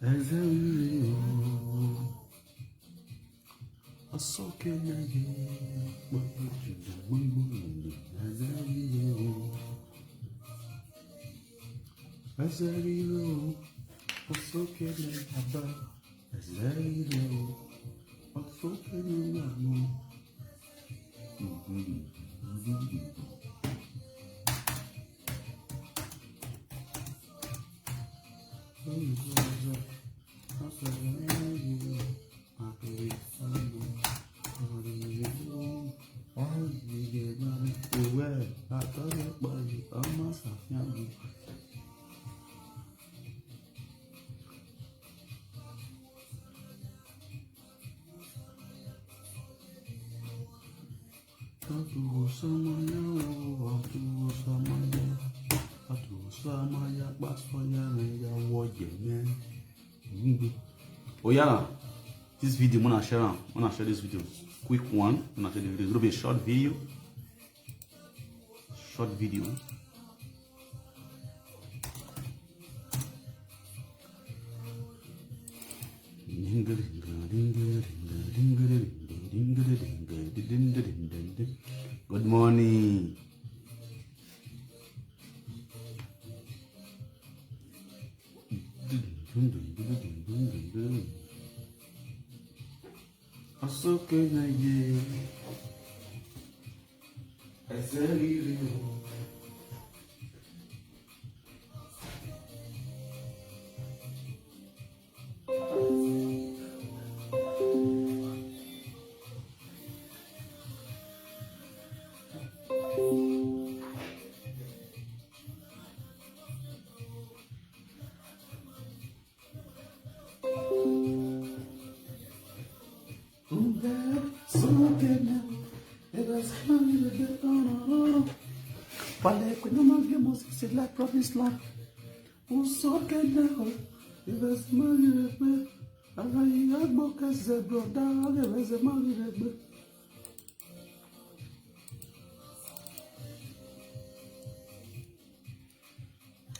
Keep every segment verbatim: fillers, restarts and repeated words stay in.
Azarire o, ọsọ kẹlẹgẹ, gbogbo jùjà gbogbo ìlú. Azarire o, azarire o, ọsọ kẹlẹgẹ bá. Azarire o, ọsọ kẹlẹgẹ mọ. Oh yeah, this video, wanna share am, wanna share this video, quick one, wanna share the video, it's gonna be a short video, short video. Good morning. Ọsọ kẹlẹgẹ. Azarire o.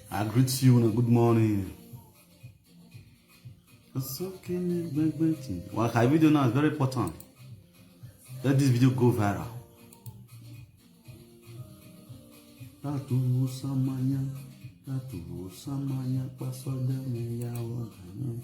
I greet you and good morning. It's okay, man. Well, my video now is very important. Let this video go viral. Tatu samanya, tatu samanya, pasoda me ya waganya.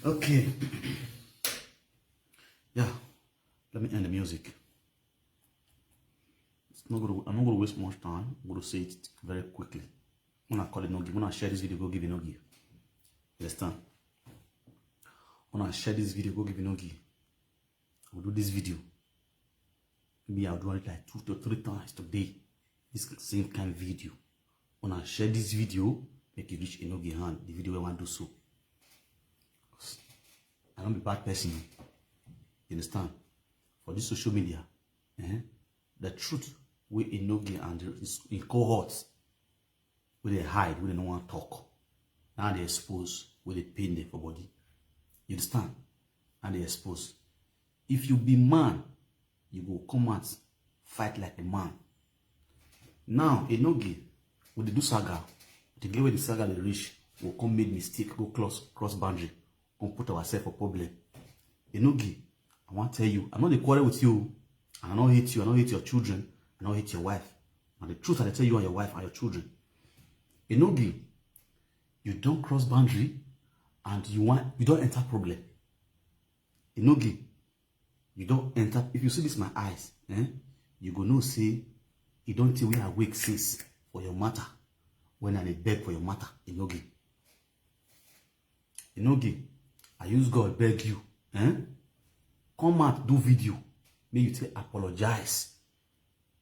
Okay. Yeah. Let me end the music. It's not gonna, I'm not gonna waste much time. I'm gonna say it very quickly. When I call Enogie, when I share this video, go give Enogie. Understand? When I share this video, go give Enogie. I will do this video. Maybe I'll do it like two to three times today. This same kind of video. When I share this video, make it reach Enogie hand. The video I want to do so. I don't be bad person. You understand? For this social media, eh, the truth wey Enogie and his, his cohorts wey dey hide, wey dem no wan talk, now they expose, wey dey pain them for body. You understand? Now they expose. If you be man, you go come out, fight like a man. Now, Enogie, with the do saga, the day wey the saga dey reach, go come make mistake, go cross, cross boundary, come put ourselves for problem. Enogie, I wan tell you, I no dey quarrel with you, and I no hate you, I no hate your children, I no hate your wife. Na the truth I dey tell you and your wife and your children. Enogie, you don cross boundary, and you wan, you don enter problem. Enogie, you don enter. If you see this my eyes, eh, you go know say e don tey wey I wake since for your matter, when I dey beg for your matter, Enogie. Enogie, I use God beg you, eh? Come out, do video, make you take apologize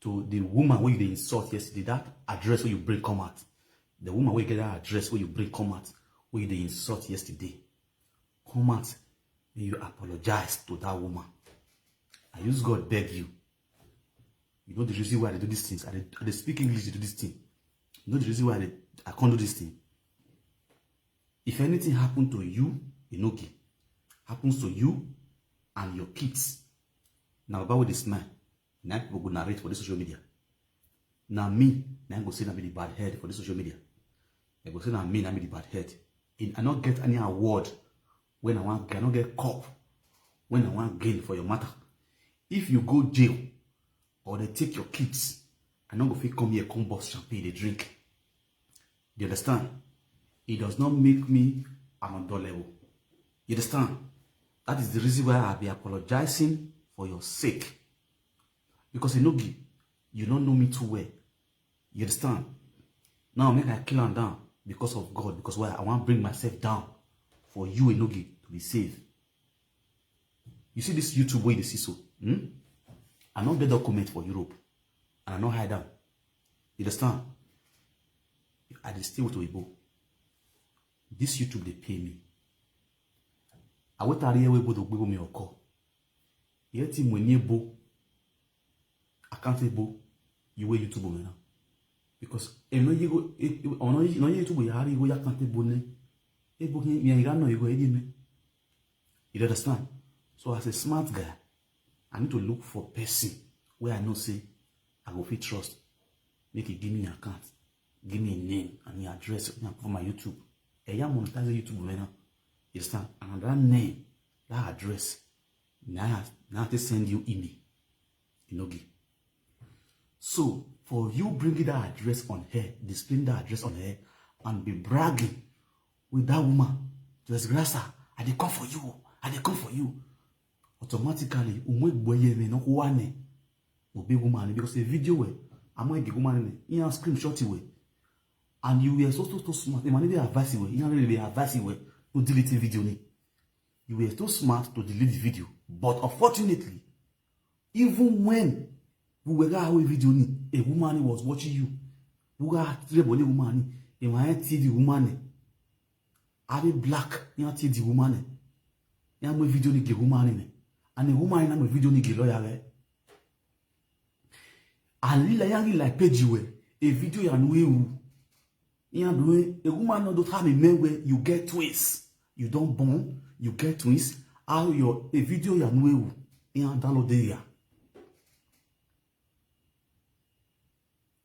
to the woman wey you dey insult yesterday, that address wey you bring come out. The woman wey get that address wey you bring come out, wey you dey insult yesterday. Come out, make you apologize to that woman. I use God beg you. You know the reason why I dey do these things. I dey, I dey speak English to do this thing. You know the reason why I, dey, I can't do this thing. If anything happen to you, Enogie, happens to you and your kids, now about with the smile, now people go narrate for the social media. Now me, now go say na be the bad head for the social media. I go say na me, na be the bad head. And I not get any award when I want, I not get cup when I want gain for your matter. If you go jail or they take your kids, I not go fit come here, come bust champagne, they drink. You understand? It does not make me another level. You understand? That is the reason why I be apologizing for your sake. Because Enogie, you don't know me too well. You understand? Now make I kill am down because of God. Because why? I want bring myself down for you, Enogie, to be safe. You see this YouTube way you see so. Hmm? I don't get document for Europe. And I don't hide down. You understand? I dey stay with Oyibo. This YouTube dey pay me. I wait a year wey Bodo gbego me oko. Yet him when ye bo accountable you wey YouTube me now. Because if no you go, if, if, no you no YouTube you are you go accountable ne. If book me I got no you go edit me. You understand? So as a smart guy, I need to look for person where I know say I go fit trust. Make it give me an account, give me a name and the address for my YouTube. I am monetize YouTube right now. You understand? And that name, that address, now now they send you email. You know, give. So for you bringing that address on her, displaying that address on her, and be bragging with that woman, to disgrace her, I dey come for you, I dey come for you. Automatically, umwe gboye me no kuwane. Obi woman because the video we, I'm a woman in, you screenshot we. And you were so so so smart. The man dey advise you, you really dey advise you to delete the video ni. You were too smart to delete the video. But unfortunately, even when we were that video ni, a woman was watching you. We were a woman ni, a man the woman ni. Are black, you see the woman ni. You have a video ni the woman ni. And the woman in a video ni the lawyer. And lila ya like page you a video ya no ewu. You do a woman no don't have a man where you get twins. You don't born, you get twins. How your a video ya no ewu. You download there.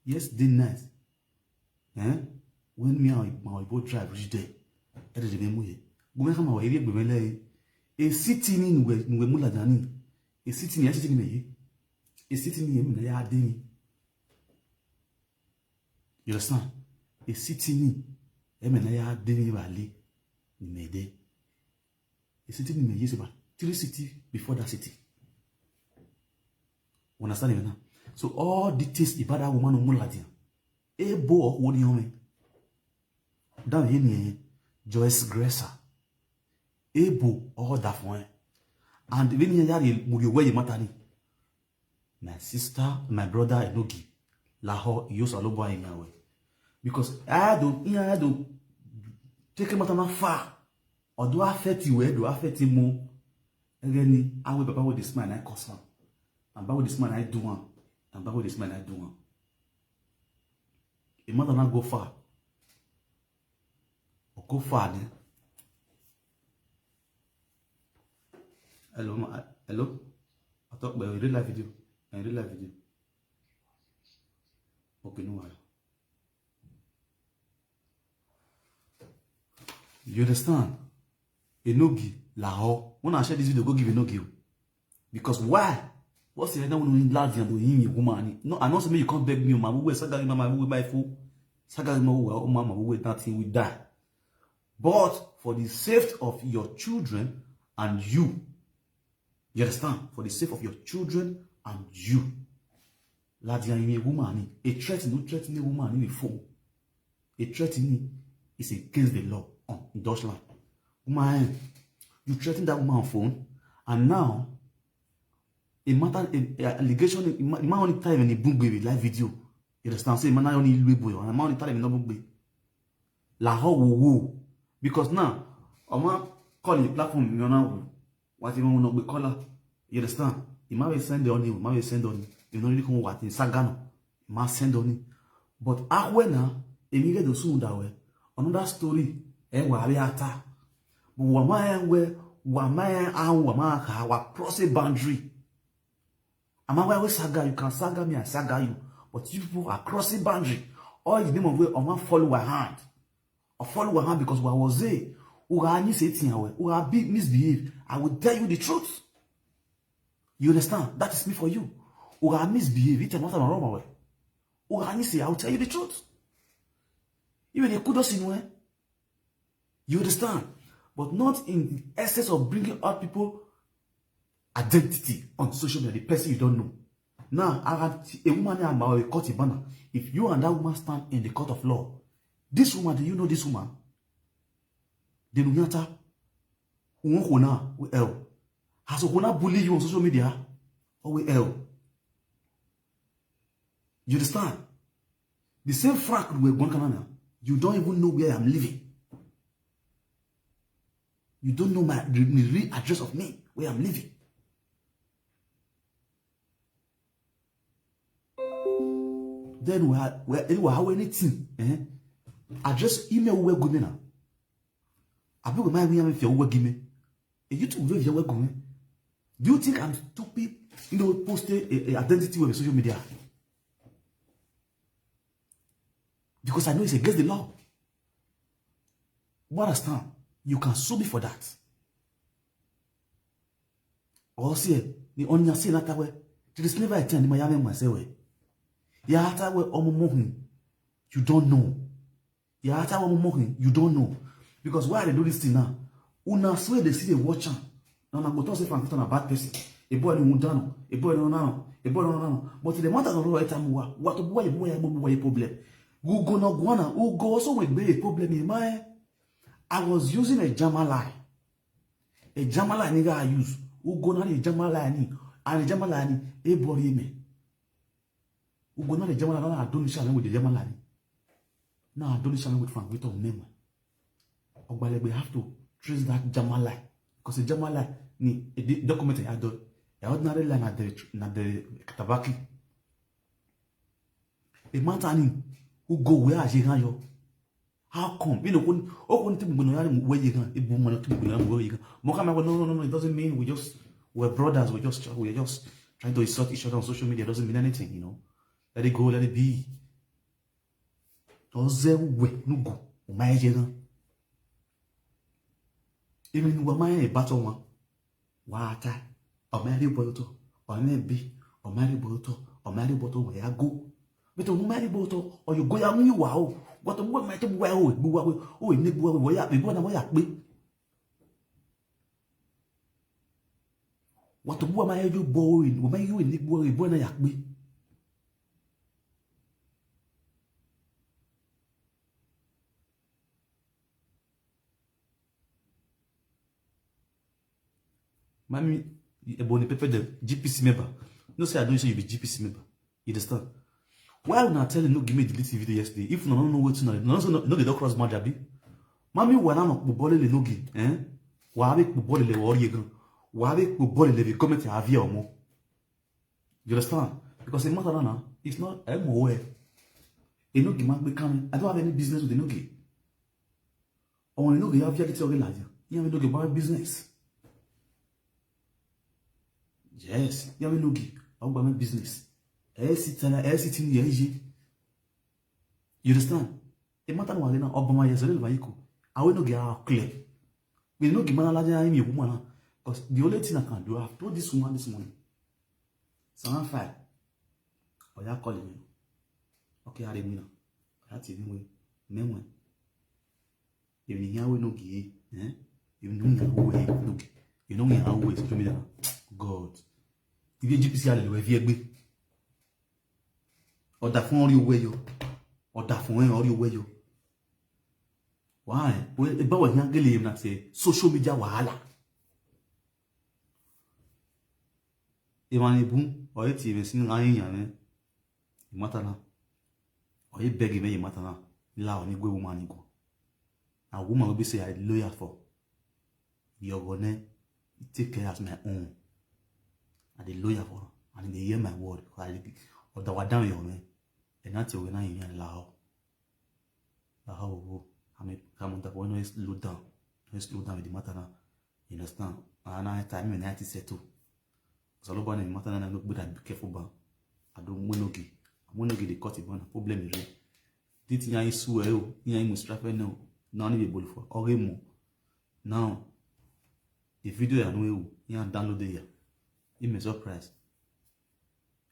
Yes, the nice. Eh? When me and my boy drive reach there, that is the memory. Go make my area be like a city ni nwe nwe mula dani. A city ni a city ni me. A city ni me na ya deni. You understand? A city ni. E me na ya deni valley. Ni me de. A city ni me yes about three city before that city. You understand me now? So all details about that woman on Muladian. Ebo or Wodiome. That he ni Joyce Gracer. Ebo or Dafon. And when you are Murio where you matani. My sister, my brother, Enogie, Laho, Yosalobo, in a way. Because I don't, I don't take him out of far. Or do I affect you, eh? Do I affect him more? Again, I will be with this man, I cause one. And by with this man, I do one. And by with this man, I do one. A matter not go far. Or go far, eh? Hello, ma- hello? I talk about a real life video. A real life video. Okay, no worry. You understand? Enogie, Laho. When I share this video, go give Enogie. Because why? What's the other one in Latvia do him woman? No, I know somebody you can't beg me, my way, Sagari, my way, my fool. Sagari, my way, my way, nothing will die. But for the safety of your children and you, you understand? For the sake of your children and you, Ladia in a woman, a threat, no threat in a woman in a phone. A threat in is against the law on in Deutschland. Woman, you threaten that woman on phone, and now a matter, a, a allegation, a ma- man only time in a boom baby live video. You understand? Say, man, I only little boy, and man only time in a boom baby. La ho wo wo. Because now, I'm not calling the platform, you know, what you want to be caller. You understand? Ima we send on you, ima we send on you. You know, you come what in Sagano. Ima send on you. But ahwe na, emi get the soon that way. Another story, eh, wa be ata. But wa ma eh, we, wa ma eh, ah, wa ma ka, wa cross a boundary. Am I where we saga? You can saga me, I saga you. But you people are crossing boundary. All in the name of we, Oma follow our hand. Or follow our hand because we was there. Who are you say thing away? Who are big misbehave? I will tell you the truth. You understand? That is me for you. Who are misbehave? It's not wrong away. Who are you say? I will tell you the truth. Even the kudos in way. You understand? But not in the essence of bringing out people identity on social media, the person you don't know. Now, I have a woman here, I will cut a banner. If you and that woman stand in the court of law, this woman, do you know this woman? The Lunyata, who won't hold now, we L. Has a bully you on social media, or we L. You understand? The same Frank we born Canada, you don't even know where I'm living. You don't know my the, the real address of me, where I'm living. Then we are we are, we are anything. Eh? Address email we go now. I be with my email if you we give me. A YouTube video we go me. Do you think I'm stupid? You know, post a, a identity with social media. Because I know it's against the law. What understand? You can sue me for that. Or see, the only say that way. There is never a time in Miami myself. Ya hata we omo mohin. You don't know. Ya hata we omo mohin. You don't know. Because why they do this thing now? Una swear they see they watch am. Now na go talk say Frank Victor na bad person. A boy ni won down. A boy no now. A boy no now. But the matter of right time wa. What boy boy boy problem. Who go no guana? Who go also with be a problem in my? I was using a Jamalai. A Jamalai nigga I use. Who go na the Jamalai ni? And the Jamalai ni a boy me. Who go na the Jamalai? I don't share with the Jamalai ni. Now I don't share with Frank Victor memory. Ogbalegbe have to trace that Jamalai because the Jamalai ni a document I do. A ordinary line at the at the Katabaki. A man turning who go where I say yo. How come? You know, when oh when thing going on where you can, if woman to going on where you can. Mokama, no, no, no, no. It doesn't mean we just we're brothers. We just we're just trying to insult each other on social media. It doesn't mean anything. You know, let it go, let it be. Oze we nugu umaejena. Even wama e bato wan. Wata. Omeri boto. Omebi. Omeri boto. Omeri boto we ya go. But omeri boto. Or you go ya mi wa o. What mo ma to wa o. Buwa we. O ni buwa we ya. Buwa na wa ya pe. What mo ma ya ju bo o. Mo ma you ni buwa we. Buwa na ya pe. Mami, Ebony Pepper, the G P C member. No say I don't say you be G P C member. You understand? Why una tell you no give me delete the video yesterday? If no no no wait no no no no dey don cross mad abi. Mami wa na no kpo bole le no gi, eh? Wa be kpo bole le wo ye gan. Wa be kpo bole le be comment ya via omo. You understand? Because the matter na na, it's not M O A. Enogi ma gbe kan. I don't have any business with Enogi. Ọmọ Enogi ya via kiti oge laja. Ya Enogi ba business. Yes, ya Enogi. Ogba my business. E si tana, e si tini ye ye. You understand? The matter wa na Obama ya zole ba yiko. Awe Enogi are clear. We Enogi mana laja ya mi woman. Because the only thing I can do, I've told this woman this morning. Seven five. Oya call me. Okay, I remember. Oya ti mi we. Menwe. Even here we no gi, eh? Even no here we no gi. You know here we social media. God. If you G P C ale we fi egbe. Oda fun ori owe yo. Oda fun en ori owe yo. Why? We e ba we yan gele na say social media wahala. Imani bun, oye ti even sin ayin yan. Imata na. Oye beg me imata na. La oni gwe woman ni go. A woman will be say I loyal for. Your gone, take care as my own. I dey loyal for am, and he dey hear my word. Because I dey, or that wa down your man. And that's your man, you know, lao. Lao, oh, I mean, come on, that boy, no, slow down. No, slow down with the matter now. You understand? And I time in ninety settle. So, no, but the matter now, no, but I be careful, but I don't win no gi. I win no gi, they cut it, but problem is real. This thing I swear, oh, I must strap no. Now, I need a ball for. Okay, more. Now, the video I know you, you download it here. It may surprise.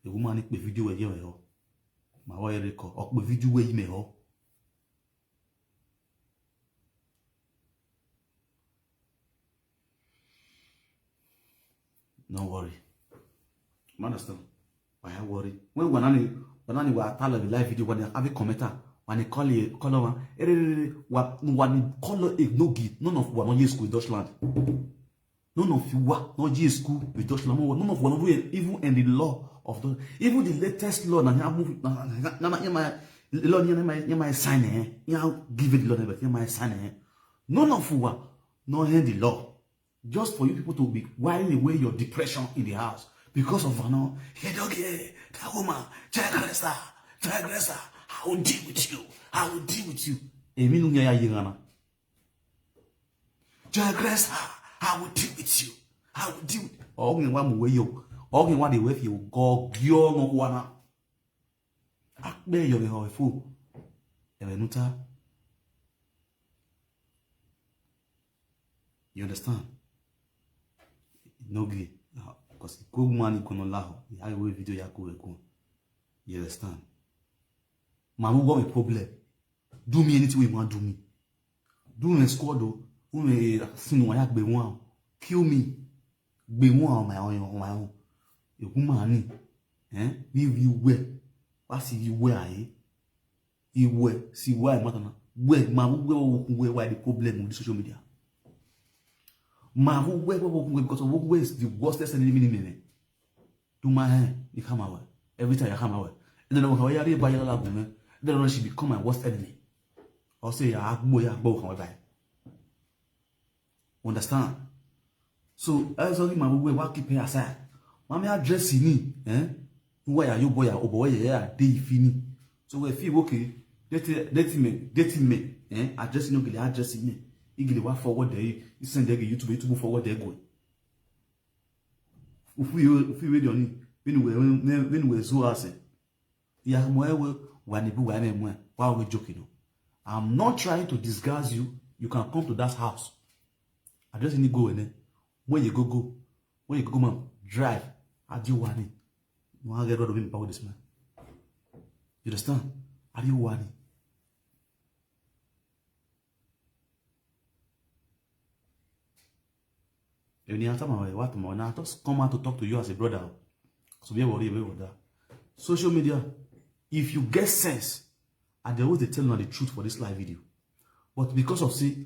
The woman need the video where you are. My wife record. Or the video where you may ho. No worry. You understand? Why I worry? When one ani one ani wa tala the live video, when I have a commenter, when I call you, call over, eh, eh, eh, eh, wa wa ni call a no gi. None of one on school in Dutchland. None of you wa no ye school with Dutchland. None of one even in the law of the, even the latest law. Na ya move na na na ya my law, ya my ya my sign eh. Ya give it law, ya my sign eh. None of you wa no hand the law. Just for you people to be whiling away your depression in the house because of, you know, hey, doggy, hey, that woman, transgressor, transgressor, I will deal with you. I will deal with you. Èmi nu ya yirana. Transgressor, I will deal with you. I will deal with you. Ogin wa mu we yo. Ogin wa the way you go gyo no wana. Akpe yo ho fu. Ewe nuta. You understand? No gi. Because go money kono laho. I have a video ya go go. You understand? Ma who got a problem? Do me anything you want, do me. Do me squad o. Who me sin wa ya gbe won. Kill me. Gbe won on my own, on my own. You woman ni. Eh? Leave you where? What see you where I? You where? See why matter na? Where ma who where who where why the problem with the social media? Ma who where where who where because of who where is the worst enemy in me. Do my hand, you come away. Every time you come away. And then when you are by your lab, man, then she become my worst enemy. Or say, "Ah, boy, ah, boy, come by." Understand? So, I was talking my way, what keep her aside. Mommy address me, eh? Why are you boy, oh boy, yeah, day fini. So we feel okay. Date me, date me, eh? Address no gele, address me. Igile wa forward there, you send there YouTube, YouTube forward there go. Ufi ufi we doni. When we when we so ase. Ya mo ewe wa ni bu wa me mo. Why are we joking? I'm not trying to disguise you. You can come to that house. Address ni go ene. When you go go, when you go go man, drive. Adi wani. No I get rid of him power this man. You understand? Adi wani. When you answer my what my now just come out to talk to you as a brother. So be worry, be worry. Social media, if you get sense, and they always they tell you the truth for this live video. But because of see,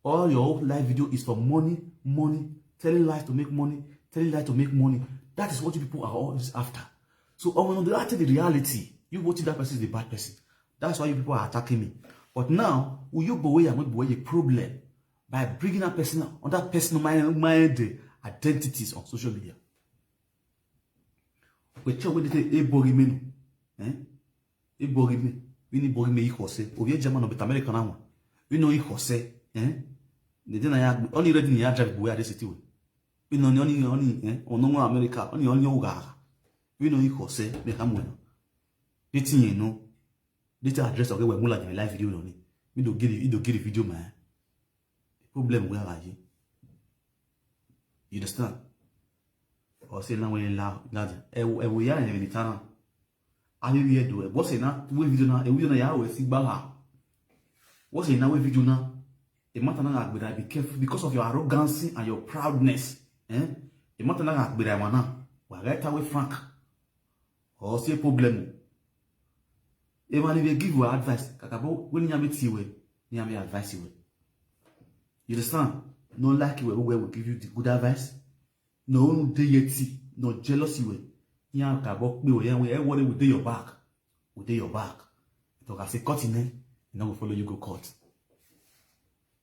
all your whole live video is for money, money, telling lies to make money, telling lies to make money. That is what you people are always after. So I want to tell the reality. You watching that person is a bad person. That's why you people are attacking me. But now, will you boy and boy a problem by bringing that person on that person my my identities on social media? We tell we dey a body men, eh? A body men. We need body men equal say. Obi German or American now. We know equal say, eh? They didn't have only ready in your drive boy at the city. We know only only eh? Or no America, only only Oga. We know equal say, make am well. This thing you know. This address okay we mula the live video on it. We don't get it, we don't get the video man. The problem we have here. You understand? Or say now when la la e e we ya in the town. Are you here do? What's enough? We video now, e video now ya we see bala. What's enough we video now? E matter now agbera, be careful because of your arrogancy and your proudness. Eh? E matter now agbera wana. Wa right away frank. Or say problem. E man dey give you advice. Kakabo when you meet you, you may advise you. You understand? No like you, we will give you the good advice. No, no dey yeti, no jealous you. Yeah, kakabo we we we worry we dey your back. We dey your back. Talk I say cut in there, you know we follow you go court.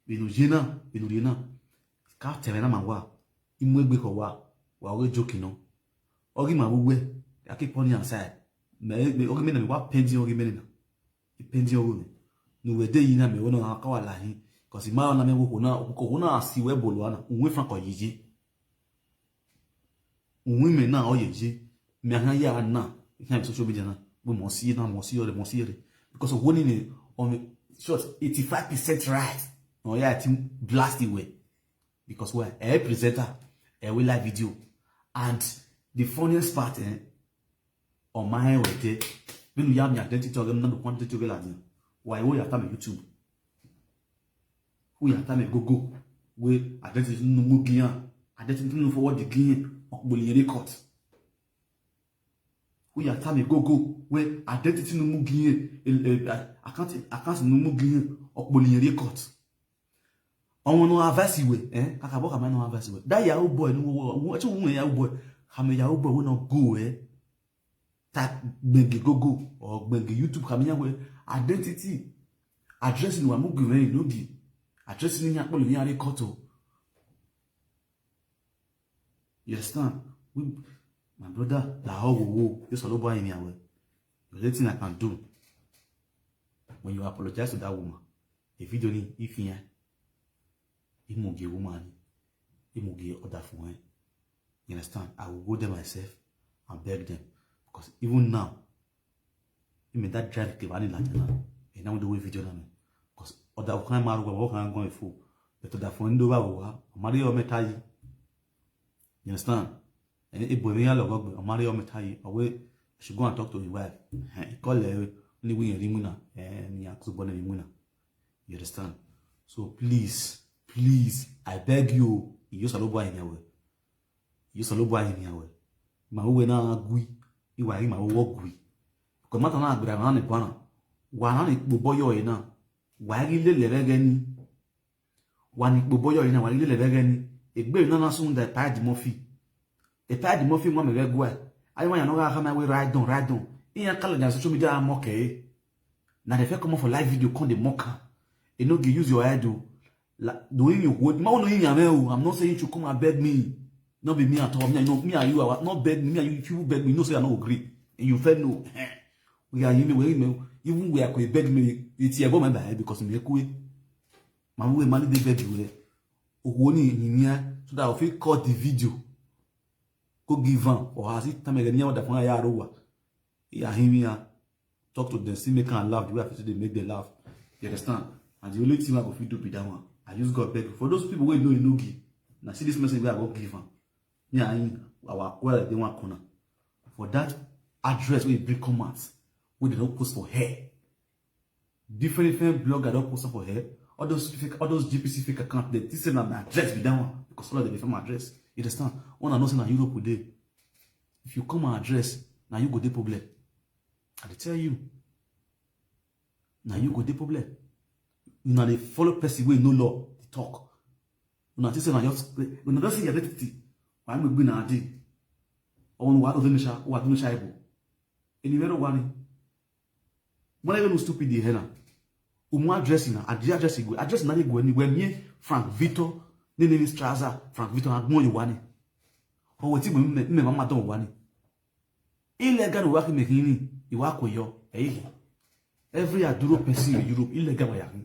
We no jena, we no jena. Ka tell na man wa. Imwe gbe ko wa. Wa we joke no. Ogi ma wuwe, I keep on your side. Me, me, ogi me na me wa pending ogi me na. Pending ogi me. No we dey ina me we no akawa la hin. Cause ma na me wo na, ko na si we bolo ana. Unwe fan ko yeye. Unwe me na o yeye. Me ha ya na. Ha social media na. We mo si na, mo si ore, mo si ore. Because of winning on short eighty-five percent right. Oh yeah, I think blast it way. Because why? A presenter, a will live video. And the funniest part, eh, on my head, eh, when you have your identity, or not the quantity of it. Why? Who you have time YouTube? Who you have time go go? Where identity no more gian, identity no forward the gian, or will you record? Who you have time go go? Where identity no more gian, I can't, I can't no more gian, or will you record? Ọmọ no advice iwe, eh? Kaka boka ma no advice iwe. That Yahoo boy no wo, wo, actually wo Yahoo boy. Kame Yahoo boy we no go, eh? Type gbenge go go or gbenge YouTube kame ya we identity. Address ni wa mu gbe no gi. Address ni ya polo ni are koto. You understand? We, my brother, la ho wo wo. You solo boy in your way. The only thing I can do when you apologize to that woman, if you don't need, if you, if you give woman, if you give other for her, you understand? I will go there myself and beg them. Because even now, even that drive ke bani la na. And now the way video na. Because other kind maru go can go for. But other for ndo ba wa. Mari o meta yi. You understand? And if boy me ya logo gbe, Mari o meta yi. Awe, she go and talk to his wife. Eh, he call her ni wi ri muna. Eh, ni aksu bone ri muna. You understand? So please, please, I beg you, you salo boy in your way. You salo boy in your way. Ma we na gui, iwa ri ma wo gui. Ko mata na agbera na ni bana. Wa na ni gbobo yo e na. Wa ri le le re ni. Wa ni gbobo yo e na, wa ri le le re ni. Egbe na na sun da pa di mofi. E pa di mofi mo me re gwa. Ayi wa ya no ga ka ma we write down, write down. Iya kala ja social media mo ke. Na the first come up for live video come dey mock am. You no go use your head o. La, the way you hold, ma no yin ame o. I'm not saying you should come and beg me. Not be me at all. Me, I know, me and you, our, not beg me. Me and you, if you beg me, no say I no agree. And you feel no. We are in the way, me. Even we are going beg me. It's your woman by because me kwe. Ma we money dey beg you. Owó ni ìyìn yẹn so that I fit cut the video. Go give am or as it time again yẹn wọ́n dà fún ayé àrò wa. Ìyá him yẹn talk to them, still make am laugh the way I fit dey make them laugh. You understand? And the only thing I go fit do be that one. I use God beg for those people wey know Inogi. Na see this message wey I go give am. Me and him, our quarrel dey one corner. For that address wey he bring come out, wey they don post for here. Different different blogger don post am for here. All those fake, all those G P C fake account, they think say na my address be that one because all of them be from my address. You understand? When I know say na Europe we dey, if you come my address, na you go dey problem. I dey tell you, na you go dey problem. Una dey follow person wey no law dey talk. Una think say na just, una just see your identity. Why me be na dey? Ọwọ́n wa tó ní ṣá, wa tó ní ṣá ìbò. Ènìyàn ló wà ní. Wọ́n lè lóun stupid yìí hẹ́nà. Òun address na, àdí address ìgò, address náà lè gò ẹni wẹ̀ mí Frank Victor, ní ní ní Straza, Frank Victor, agbọ́n yìí wà ní. Ọwọ́ tí mo mẹ́, mẹ́ máa dán wà ní. Illegal work making ni, ìwà kò yọ, ẹ̀yìn. Every adúró person in Europe, illegal wà yà kí.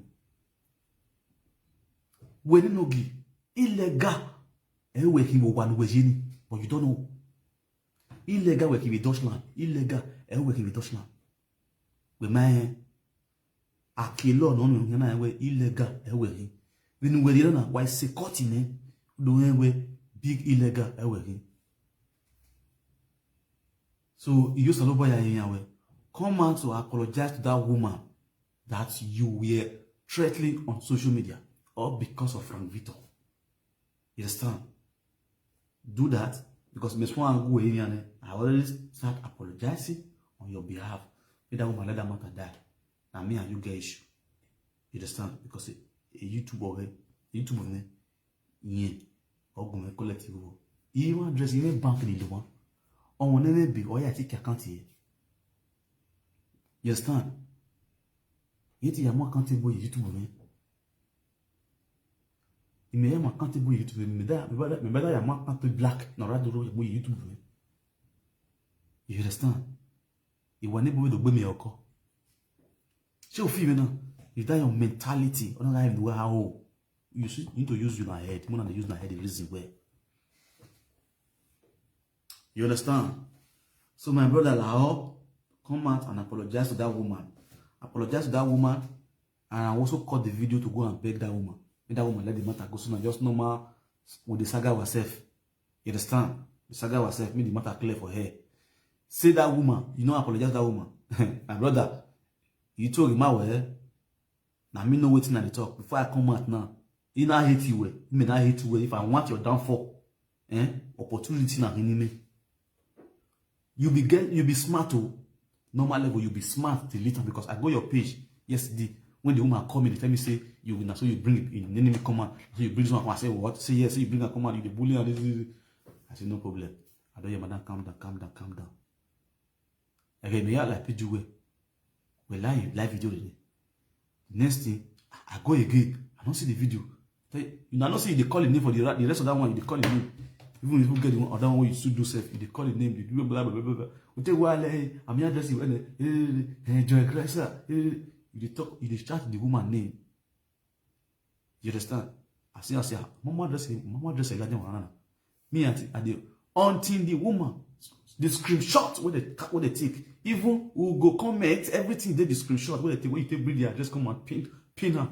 Wẹ̀ nínú gì, illegal, ẹ̀ wẹ̀ kí wọ́n wà ní wẹ̀ yé ni, but you don't know. Illegal work in Deutschland. Illegal, eh, work in Deutschland. We man, akilo no no na we illegal, eh, work. We no we na why say cut in, eh, do we big illegal, eh, work. So you salo boy ya yin we. Come out to apologize to that woman that you were threatening on social media, all because of Frank Victor. You understand? Do that because Miss One go in and I already start apologizing on your behalf. Let that woman, let that matter die. Now me and you get issue. You understand? Because a, a YouTube or a YouTube of me, yeah, or go me collect you. You want address you bank in the one. On one be or ya take account here. You understand? Yet you are more accountable in YouTube of me. Ime ya ma kante bu YouTube me da, me bada, me bada ya ma kante black na ra duro bu YouTube me. You understand? Ìwà níbo mi tó gbé mi ọkọ. Ṣé o feel mi náà? Is that your mentality? Ọ̀nà láì ní wá o. You see, you need to use your head. More than use your head, the reason where. You understand? So my brother Lao, come out and apologize to that woman. Apologize to that woman, and I also cut the video to go and beg that woman. Make that woman let the matter go. So now just normal with the saga herself. You understand? The saga herself, make the matter clear for her. Say that woman, you know, apologize to that woman. My brother, you told him well. Now me know wetin I dey talk. Before I come out now, he not hate you well. He may not hate you well. If I want your downfall, eh? Opportunity na enemy. You be get, you be smart o. Normal level, you be smart till later because I go your page yesterday when the woman call me, they tell me say you na so you bring it in enemy come out. So you bring someone come and say what? Say yes, say you bring her come out, you dey bully her. This, this, this. I say no problem. I don't hear madam, calm down, calm down, calm down. Okay, me ya like page well. Well, live, live video today. Next thing, I go again. I don't see the video. Tell you, I don't see they call the name for the, ra- the rest of that one. You dey call the name. Even if you get the one, other one you still do self, you dey call the name. You do blah blah blah blah. Blah. We take while eh, I'm here address you. Eh, eh, eh, eh, Joy Christ, sir. Eh, eh, eh. You dey talk, you dey shout the woman name. You understand? I say, I say, mama dress, mama dress like that one. Me and I dey until the woman, the screenshot where they ca- where they take. Even we go comment everything dey the screenshot where they take. When you take bring the address, come and pin pin her.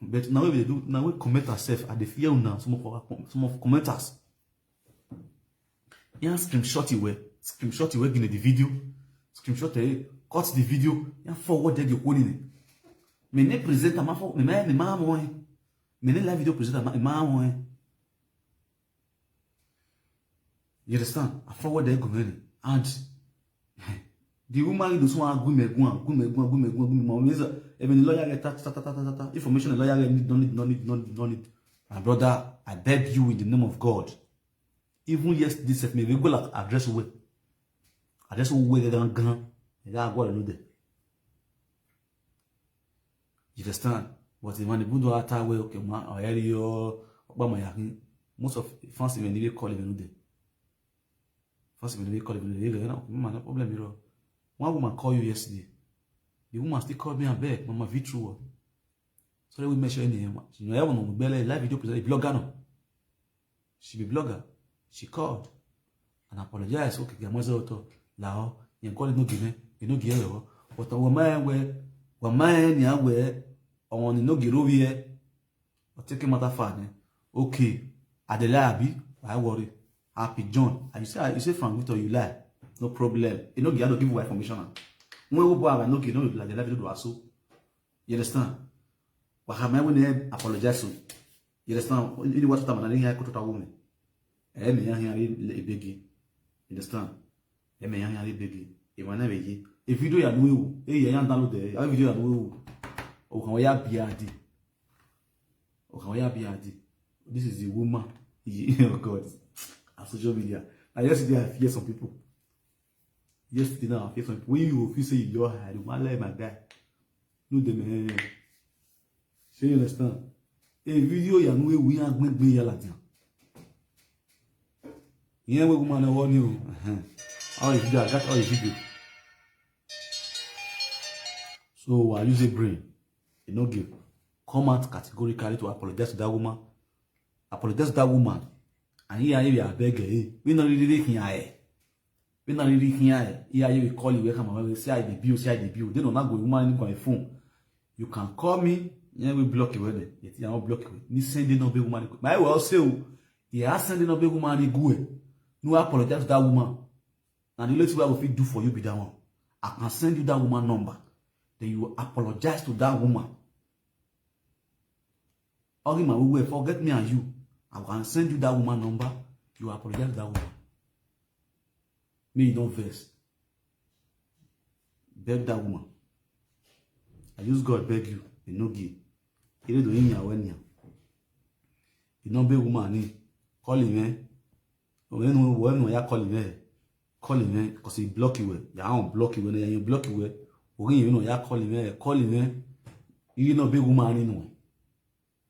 But now we dey do now we comment ourselves. I dey fear now some of our com- some of commenters. Yeah, screenshot it well. Screenshot it well in the video. Screenshot it, cut the video. Yeah, forward there you own. Me ne presenter ma for me me me ma mo. Me ne live video presenter ma ma mo. You understand? I forward there go and the woman do so go me go go me go go me go me. Even the lawyer get ta ta ta ta ta ta. Information the lawyer get need no need no need no need no need. My brother, I beg you in the name of God. Even yesterday, self me regular address way. Address way gangan. Ẹ ká gbọ́dọ̀ ló dé. You understand? But the man, the Buddha attack way, okay, man, I hear you, Obama Yakin. Most of fans even dey call even today. Fans even dey call even today. You know, man, no problem, you know. One woman call you yesterday. The woman still called me and beg, Mama Vitru. Sorry, we mention any name. You know, everyone on the live video presenter, blogger no. She be blogger. She called and apologized. Okay, grandma's auto. Lao, you call it no give me. You know, give her. But what am I where? What am I anywhere? I want to know get over here. But take a matter far, eh? Okay. Adela Abi, I worry. Happy John. And you say you say Frank Victor, you lie. No problem. You know, you have to give you information. When we go out, no, you know, like the live video do so. You understand? But have my own apologize to. You understand? You know what time I didn't hear to woman. Eh, me hear a biggie. You understand? Eh, me hear a biggie. If I never ye, if video you know, eh, you download there. A video you know. Oh, can we have B R D? Oh, can we have B R D? This is the woman. Oh God, on social media. I yesterday I fear some people. Yesterday now I fear some people. When you feel say you your hide, man, let my guy. No, the man. So you understand? A video you know we are going to be yellow. Yeah, we woman I warn you. Uh-huh. All the video, I got all the video. So I use a brain. You know, give come out categorically to apologize to that woman. Apologize to that woman. And here I beg her. We not really here. We not really here. Here you call you welcome. We say I debut, say I debut. They don't not go woman in my phone. You can call me. Yeah, we block you with it. Yet I won't block you. Ni send no big woman. My well say, yeah, send no big woman in go. No apologize to that woman. Now the only thing I will fit do for you be that one. I can send you that woman number. Then you apologize to that woman. All my way, forget me and you. I can send you that woman number. You apologize to that woman. Me, you don't vex. Beg that woman. I use God beg you. You no give. You don't do any awareness. You no beg woman. Call him, eh? When when when ya call him, eh? Call him, eh? Cause he block you, eh? Ya don't block you, eh? You block you, eh? When you know ya call him, eh? Call him, eh? You no beg woman, you know.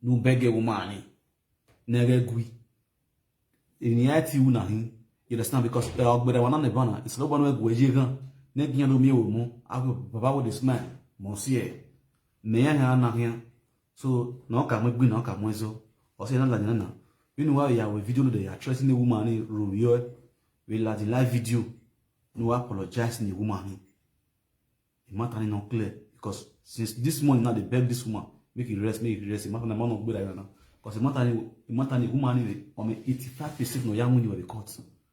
No beg a woman, eh? Nere gui. In the I T U na him. You understand? Because uh, ogbere wana ne bana, it's no one wey go ye gan. Ne gyan do mi o mo. I go baba with the smile. Mo see e. Me ya ya na ya. So no ka mo gbi, no ka mo so. O se na la na na. You know why you have a video that you are trusting the woman in room yo. We la the live video. No apologize ni woman ni. The matter is not clear because since this morning now they beg this woman make it rest, make it rest. The matter na man no gbera na. Because the matter ni, the matter ni woman ni on eighty-five percent no young money with the court.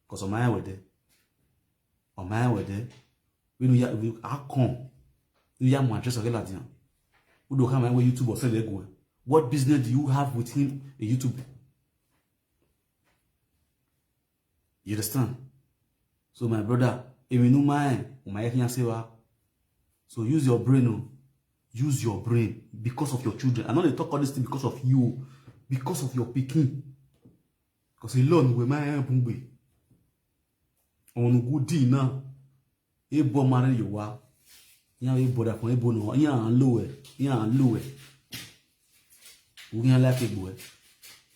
Because on my way there, on my way there, we know ya we how come we ya mo address of Eladian. We do come my way YouTube or sell go. What business do you have with him a YouTube? You understand? So my brother, if you know my my can say wa. So use your brain, oh. Use your brain because of your children. I know they talk all this thing because of you, because of your picking. Because alone we my bungbe. On good now. E bo mare yo wa. Ya e bo da fun e bo no. Ya an lo e. Ya an lo e. Wo yan la ke gbo e.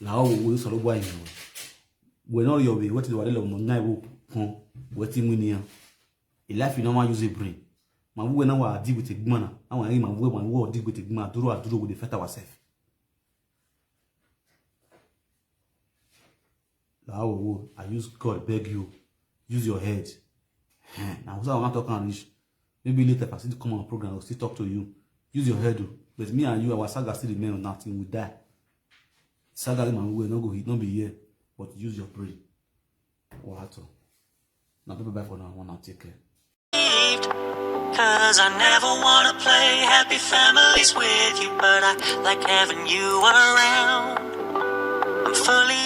La o wo so lo gbo ayin we. We no yo we, what is the wale lo mo ngai wo kon. Wetin we ni an. A life you no wan use a brain. Ma wo na wa deal with a gbona. Awon yin ma wo ma wo deal with a gbona. Duro aduro we dey fight ourselves. La o wo, I use God beg you. Use your head. Eh, na so I wan talk and reach. Maybe later if I still come on program, I'll still talk to you. Use your head o. But me and you, our saga still remain until we die. Saga man we no go hit, no be here. But use your brain. Wato. Now bye bye for now. Wanna take care. Cause I never wanna play happy families with you, but I like having you around. I'm fully